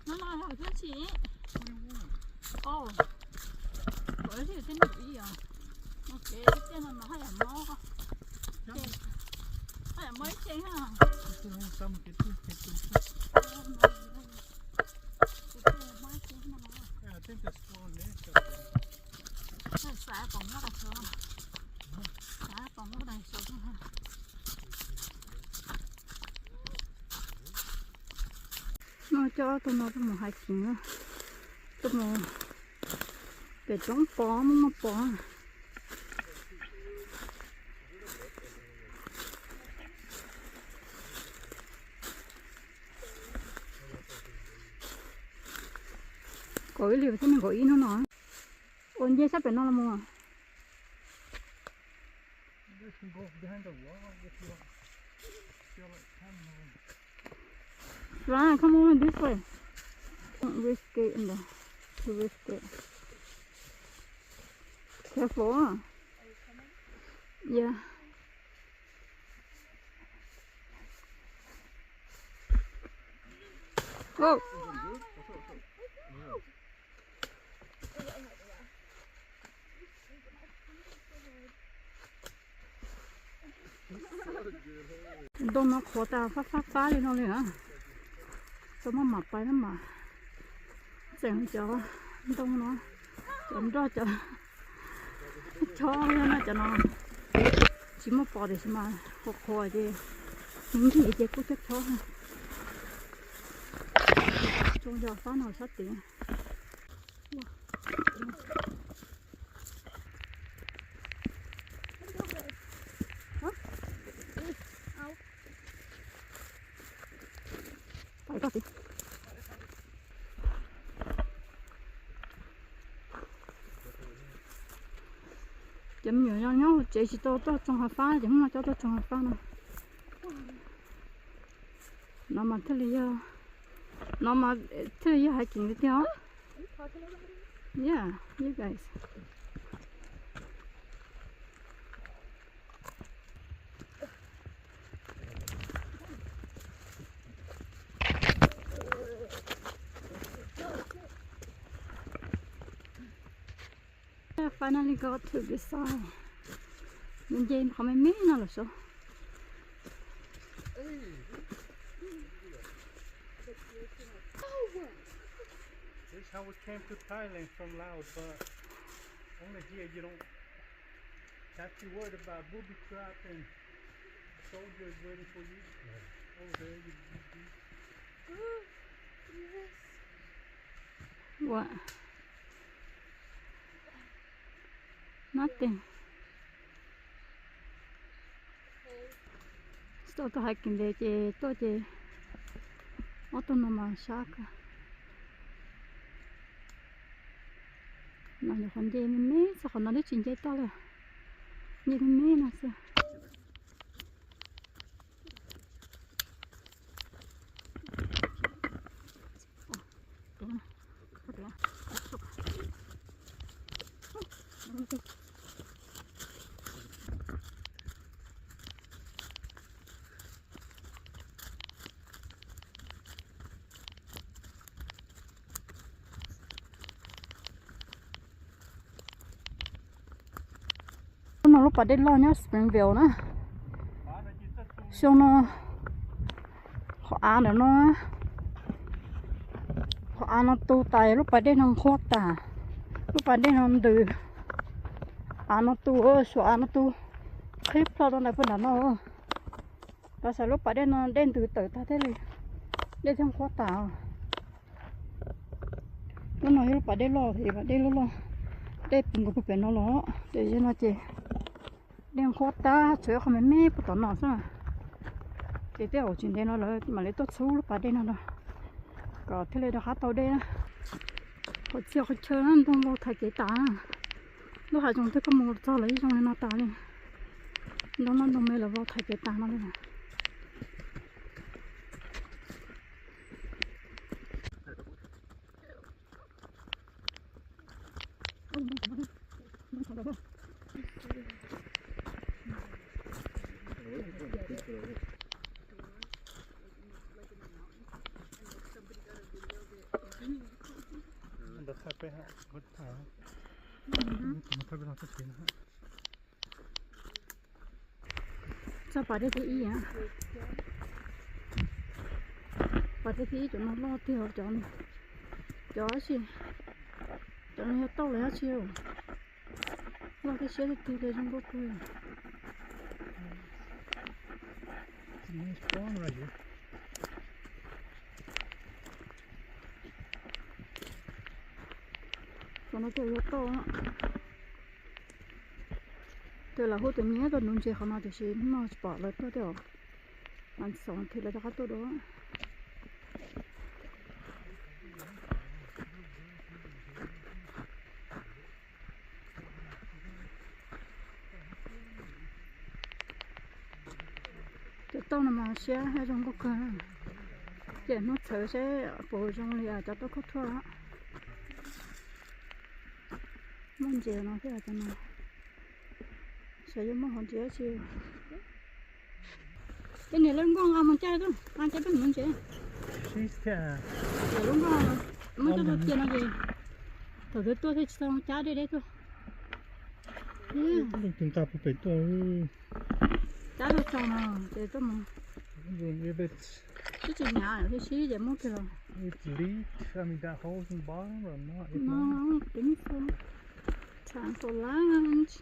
No no, thiab tsis. Ồ, ủa, cái này cái gì vậy? Một cái cái này mà hơi ẩm mốc. Hơi ẩm mốc trên ha. Xả bóng nó đằng sau. Xả bóng nó đằng sau ha. No coj tus no tuaj mus hais kiv na, tuaj mus pem roob pov muaj muaj pov. Kaum ib li thiab nees nkaum ib hnub no. Ua nce sab pem no los mus. Ryan, come over this way. Don't risk it in the, to risk it. Careful, huh? Yeah. Oh. Ntoo no qhuav tas fab fab fab li no li na. Tau maj mam pais maj mam txeem cov ntoo no, cov nroj cov chob no, cov no tsis muaj pos tiam sis mas qhuav qhuav ces nqhis ces kuj chob chob. Tsoo yog fab no sab tid. Cov me nyuam nyob hauv tsev tsis tau tuaj tsoo hav fab ces hnub no coj tuaj tsoo hav fab no. No mas thiaj li yog, no mas thiaj li yog hais kiv tiag tiag. Yeah, you guys. Finally got to this side. Nce qhov me me no lawm sav. This is how we came to Thailand from Laos, but only here you don't have to worry about booby trap and soldiers waiting for you. Over there, you, you, you Ua, nothing. Tsis tau tuaj hais kiv ntev ces tuaj ces ob tug no mas sab kawg. No yog qhov nce me me xwb, qhov no twb tsis nce toj li, nce me me no xwb. Lub no lub pas dej loj nyob Springville na. Xyoo no qhov av ntawm no, qhov av no tu tas lub pas dej no nqhuab tas, lub pas dej no ntws. Av no tu, suav av no tu qhib plho rau ntawm pem nram no. Los saum lub pas dej no dej ntws tawm tag thiaj li, dej thiaj nqhuab tas. Lub no yog lub pas dej loj, pas dej loj loj, dej puv nkaus puag pem no los, ces yog no ces dej nqhuab tag, tshuav ib qho me me puag tom no xwb. Ces tej zaum tsis ntev no lawv mam li tuaj txhub lub pas dej no rau, kom thiaj li rov qab tau dej na. Qhov txhia qhov chaw ntoo vau thaiv kev tas. Lub hav zoov twg koj mus txog lawv yeej zoo li no tas li. Ntoo noj ntoo me lawv vau thaiv kev tas no li. Txog pas dej thib ib, pas dej thib ib cov no loj tiag, cov, cov, cov no yog tauj los dab tsi, loj thiab siab tiag tiag li, zoo nkauj kawg. Cov no ces yog tauj. Ces lawv hu tus nyiam tuaj nuv ntses qhov no tiam sis hnub no tsis pom lawv tuaj thiab os. Mas xav thiaj lawv rov qab tuaj dua. Cov tauj no mas siab zoo nkauj kawg. Ces hnub txhawv saib puas zoo li cov tauj khoj thuaj. Muaj ntses no thiab cov no. Xyov yuav muaj hauv ntses dab tsi. Tej niam lub nkoj nqa mus caij tuaj, nqa caij tuaj mus ntses. Niam lub nkoj muab coj tuaj cia no ces thaum twg tuaj thiaj tsis tau cab deb deb tuaj. Tus nqa puag pem tuaj. Cab tuaj tsaus no ces tuaj mus. Twb tsis hnyav, twb sib ces muab kiag los. No, thanks for, time for lunch.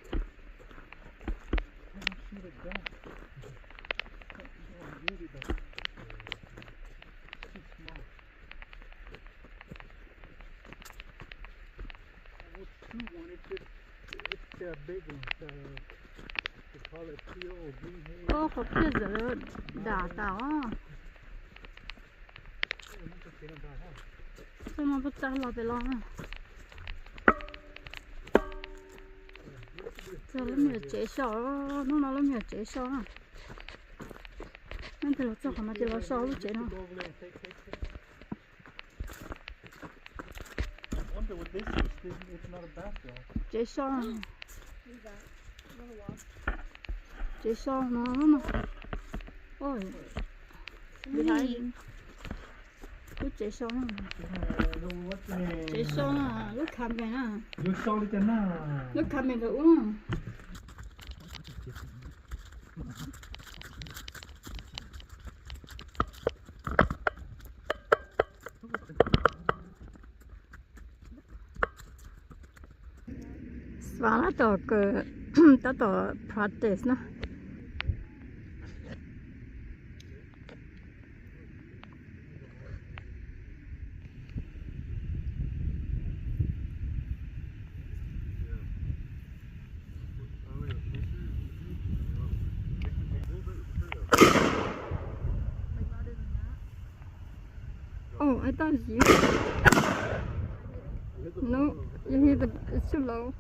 Koj qhov phiaj zawv dam tas os. Txoj no puas txaj los pem los. Txog lub me nyuam tsev so, hnub no lub me nyuam tsev so na. Leej twg los txog qhov no ces los so lub tsev no. Tsev so, tsev so no, lub tsev so, tsev so, lub cabin na, lub cabin ntawm ub. Xav tab tom kawm, tab tom practice na. Oh, I thought it's you. No, you hit the, it's too low.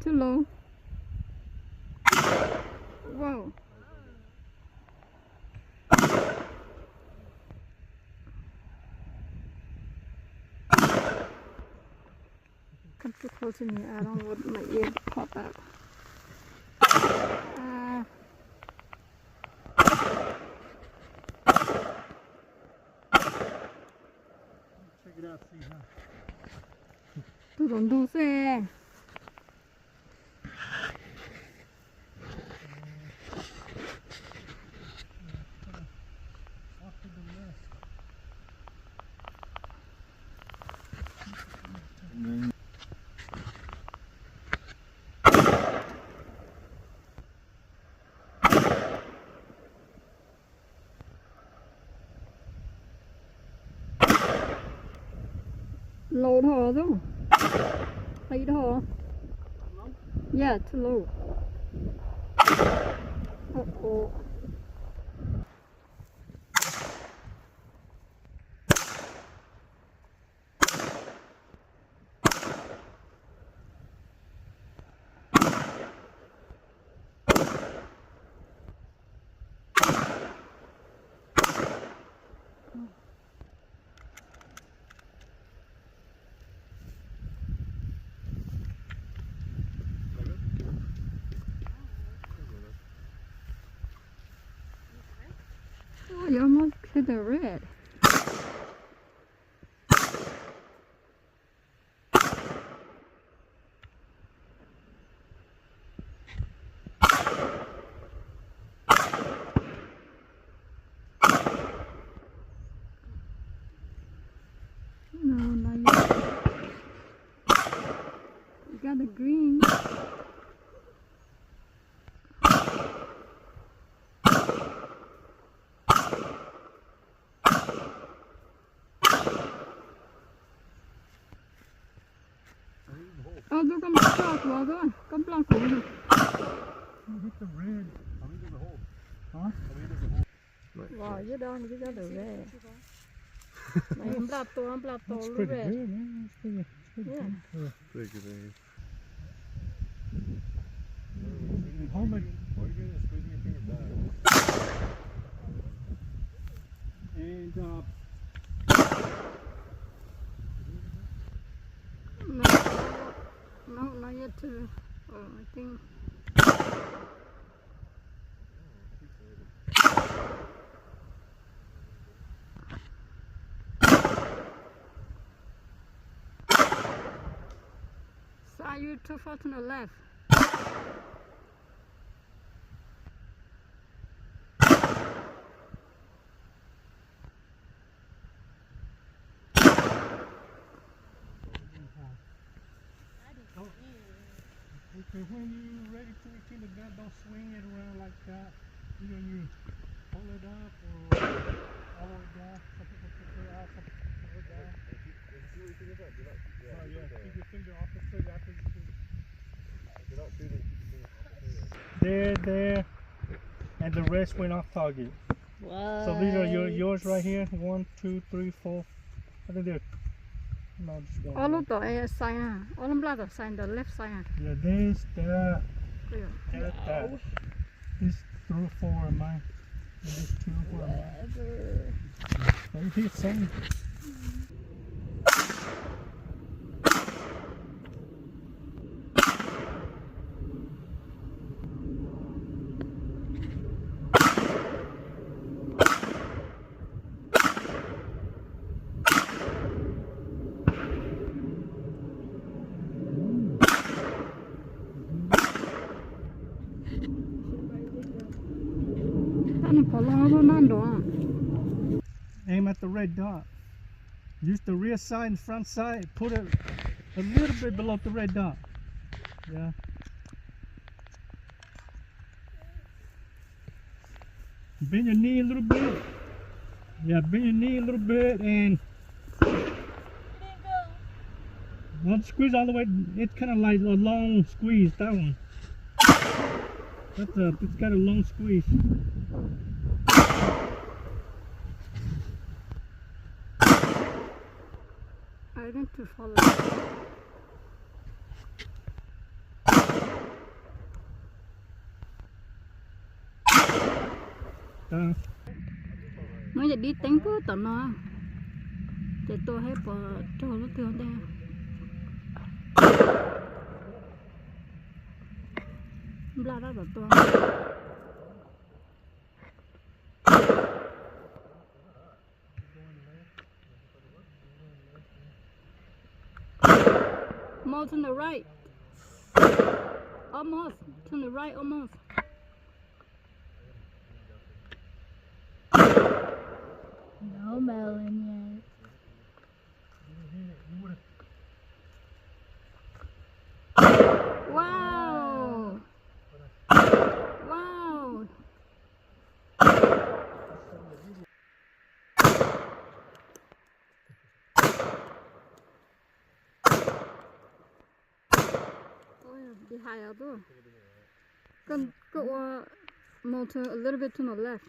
Too low. Wow. Come too close to me. I don't want my ear to pop out. Ah. Check it out, see, huh? Tus tom ntug xwb. Low dhau xwb. Qis dhau. Yeah, too low. Uh-oh. To the red. No, not yet. You got the green. Ơ, koj nplaj kuv, koj nplaj kuv. Wow, you don't, you got the red. Nplaj tua, nplaj tua lub red. Yeah. Pretty good, man. Hold it. And, uh, no, no, not yet too. Oh, I think. Sai, you too far to the left. Okay, when you ready to return the gun, don't swing it around like that. You know, you pull it up or all the way down. Some people prefer out, some people prefer down. If you, if you see what you think is right, do not, yeah, oh, yeah, keep your finger off the trigger after you shoot. If you're not shooting, keep your finger off the trigger. There, there, and the rest went off target. What? So these are your, yours right here. One, two, three, four. I think there. No, just one. Ob lub tom side, ob lub nplaj tom side, the left side. Yeah, this, that, that, that. These three, four are mine. And these two, four are mine. Whatever. But it hit same. Aim at the red dot. Use the rear sight and front sight. Put it a little bit below the red dot. Yeah. Bend your knee a little bit. Yeah, bend your knee a little bit and don't squeeze all the way. It's kind of like a long squeeze, that one. That's a, it's got a long squeeze. I need to follow. Muab yam dib teeb puag tom no, ces tua thiab puas raug lub twg ntej. Nplaj rab tom tua. More to the right. Almost. To the right, almost. No melon yet. Wow. Wow. Ui, behind os. Koj, koj ua more to, a little bit to the left.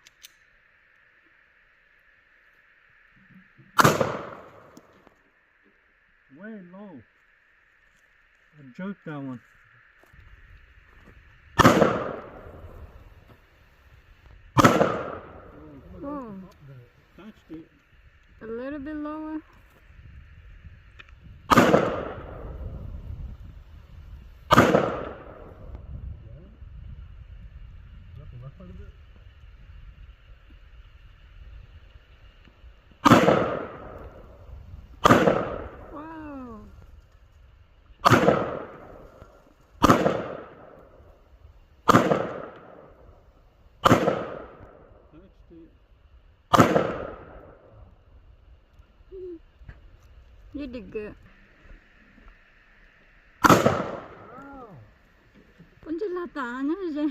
Way low. I jerked that one. Whoa. Touched it. A little bit lower. You did good. Phooj ywg lag tas nyob ze.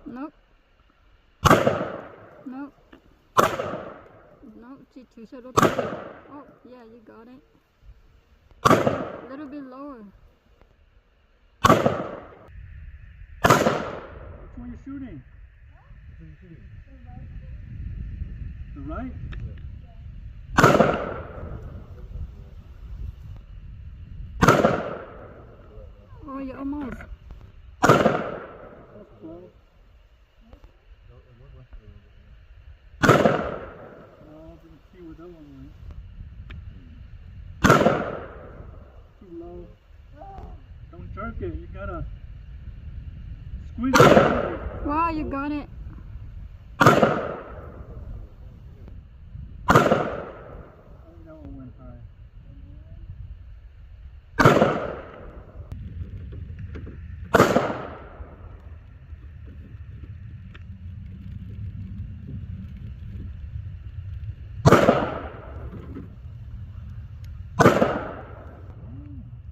Nope. Nope. Nope, tsis thwv sawv daws. Oh, yeah, you got it. Little bit lower. Which one you shooting? The right? Oh, you almost. That's close. No, didn't see where that one went. Too low. Don't jerk it. You gotta squeeze it. Wow, you got it. I think that one went high.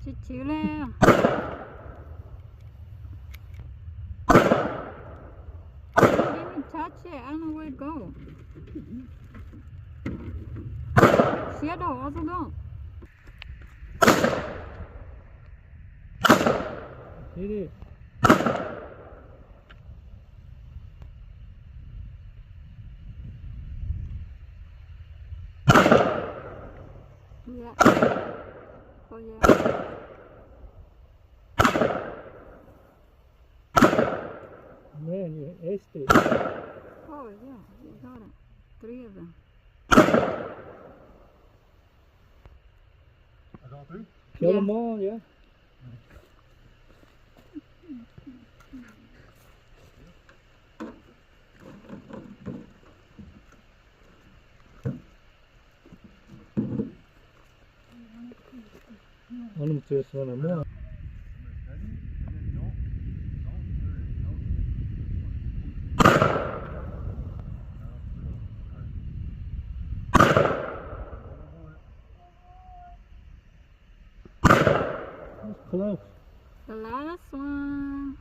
Tsis chwv li. Don't even touch it. I don't know where it go. Siab dog xwb no. Hit it. Yeah. Oh, yeah. Man, you aced it. Oh, yeah, you got it. Three of them. I got three? Kill them all, yeah. Ua no tsis xav na muaj. That's close. The last one.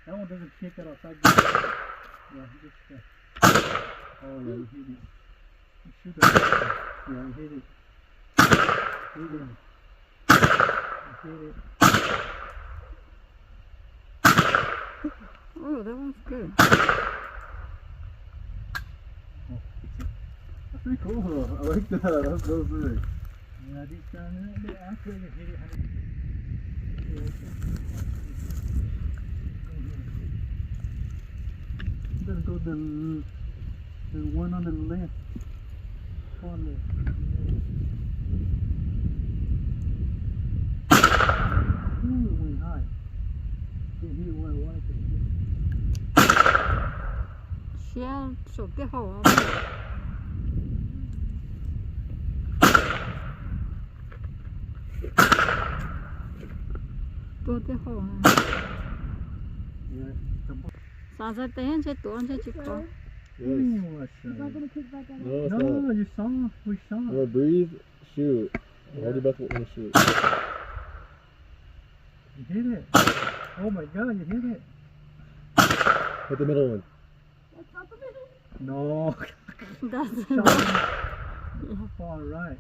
That one doesn't kick it outside. Yeah, he just, uh, oh, yeah, you hit it. You shoot it. Yeah, you hit it. Hit it. You hit it. Oh, that one's good. That's pretty cool, though. I like that. That's so sick. Yeah, these guys, they actually hit it. Better go the, the one on the left. Far left. Ooh, it went high. Didn't hit where I wanted to hit. Siab saum tej haum. Tuag tej haum. Xav xav tes ntshe tuav ntshe tsis kov. Yes. No, no, you saw, we saw. You wanna breathe? Shoot. Hold your breath and shoot. You hit it. Oh my God, you hit it. Hit the middle one. No. That's far right.